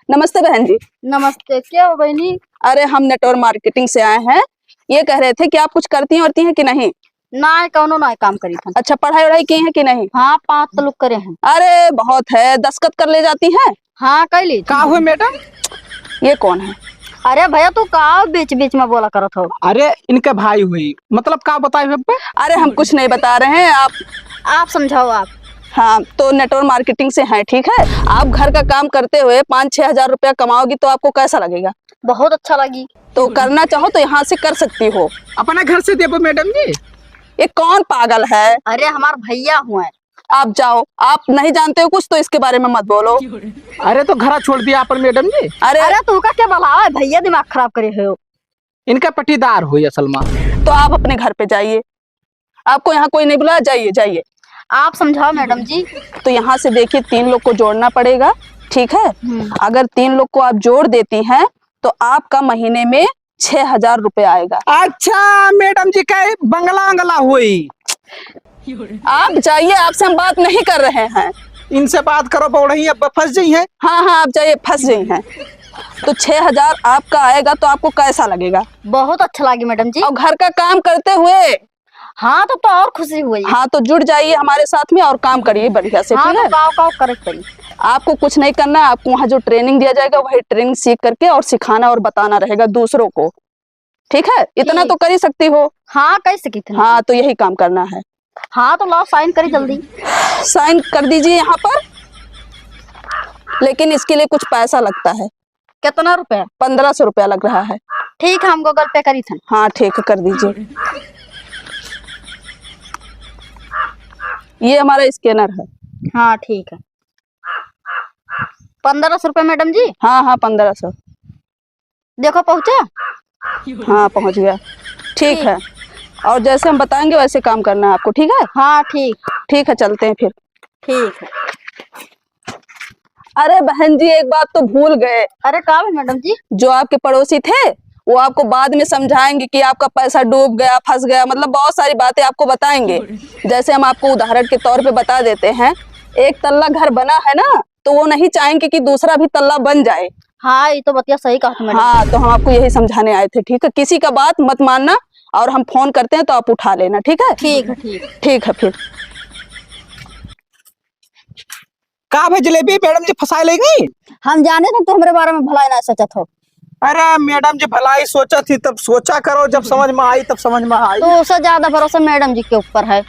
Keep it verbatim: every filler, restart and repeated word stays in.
नमस्ते बहन जी। नमस्ते, क्या हो बहनी? अरे, हम नेटवर्क मार्केटिंग से आए हैं, ये कह रहे थे कि आप कुछ करती हैं वरती हैं कि नहीं? ना, कौनो ना काम करी थन। अच्छा, पढ़ाई वढ़ाई की हैं कि नहीं? हाँ, पाँच तलुक करे हैं। अरे, बहुत है, दस्तखत कर ले जाती हैं? हाँ, कर ली। का हुए मैडम? ये कौन है? अरे भैया, तू का बीच बीच में बोला करत हो? अरे, इनके भाई हुई, मतलब का बताए बब्बे? अरे, हम कुछ नहीं बता रहे हैं, आप आप समझाओ आप। हाँ, तो नेटवर्क मार्केटिंग से हैं, ठीक है? आप घर का काम करते हुए पाँच छह हजार रुपया कमाओगी तो आपको कैसा लगेगा? बहुत अच्छा लगी। तो करना चाहो तो यहाँ से कर सकती हो। अपने घर से देबो मैडम जी। ये कौन पागल है? अरे, हमार भैया हुए। आप जाओ, आप नहीं जानते हो कुछ तो इसके बारे में मत बोलो। अरे, तो घरा छोड़ दिया अपन मैडम जी। अरे अरे, तू का क्या बलावा है? भैया दिमाग खराब करे हो। इनका पटीदार हुई असल में। तो आप अपने घर पे जाइए, आपको यहाँ कोई नहीं बुलाया, जाइए, जाइए। आप समझाओ मैडम जी। तो यहाँ से देखिए, तीन लोग को जोड़ना पड़ेगा, ठीक है? हम्म। अगर तीन लोग को आप जोड़ देती हैं तो आपका महीने में छह हजार रुपये आएगा। अच्छा मैडम जी, कहे बंगला अंगला हुई। आप जाइए, आपसे हम बात नहीं कर रहे हैं। इनसे बात करो, बौड़ही अब फंस जाई हैं। हाँ, हाँ, आप जाइए, फंस जाई हैं। तो छह हजार आपका आएगा, तो आपको कैसा लगेगा? बहुत अच्छा लगी मैडम जी। और घर का काम करते हुए। हाँ, तब तो और खुशी हुई। हाँ, तो जुड़ जाइए हमारे साथ में और काम करिए बढ़िया से, हाँ, ठीक तो है? काव काव करे के पड़ी। आपको कुछ नहीं करना है, आपको वहाँ जो ट्रेनिंग दिया जाएगा वही ट्रेनिंग सीख करके और सिखाना और बताना रहेगा दूसरों को, ठीक है? इतना ठीक। तो कर ही सकती हो। हाँ, कर सकी थी। हाँ, तो यही काम करना है। हाँ, तो लाओ साइन करी जल्दी। साइन कर दीजिए यहाँ पर, लेकिन इसके लिए कुछ पैसा लगता है। कितना रुपया? पन्द्रह सौ रुपया लग रहा है। ठीक है, हम Google Pay करी थन। हाँ, ठीक है, कर दीजिए। ये हमारा स्कैनर है। हाँ, ठीक है। पन्द्रह सौ रुपया मैडम जी? हाँ, हाँ, पन्द्रह सौ। देखो, पहुँचा? हाँ, पहुँच गया। ठीक ठीक। है, और जैसे हम बताएंगे वैसे काम करना है आपको, ठीक है? हाँ, ठीक। ठीक है, चलते हैं फिर। ठीक है। अरे बहन जी, एक बात तो भूल गए। अरे, का है मैडम जी? जो आपके पड़ोसी थे, वो आपको बाद में समझाएंगे कि आपका पैसा डूब गया, फंस गया, मतलब बहुत सारी बातें आपको बताएंगे। जैसे हम आपको उदाहरण के तौर पे बता देते हैं, एक तल्ला घर बना है ना, तो वो नहीं चाहेंगे कि दूसरा भी तल्ला बन जाए। हाँ, ये तो बतिया सही कहा मैडम। हाँ, तो हम आपको यही समझाने आए थे, ठीक है? किसी का बात मत मानना, और हम फोन करते हैं तो आप उठा लेना, ठीक है? ठीक है, ठीक। ठीक है फिर। का भाई जलेबी, मैडम जी फंसाए लेगी? हम जाने तो तू हमरे बारे में भलाई ना सोचत हो। अरे मैडम जी भलाई सोचत ही, तब सोचा करो, जब समझ में आई तब समझ में आई। तो उससे ज्यादा भरोसा मैडम जी के ऊपर है।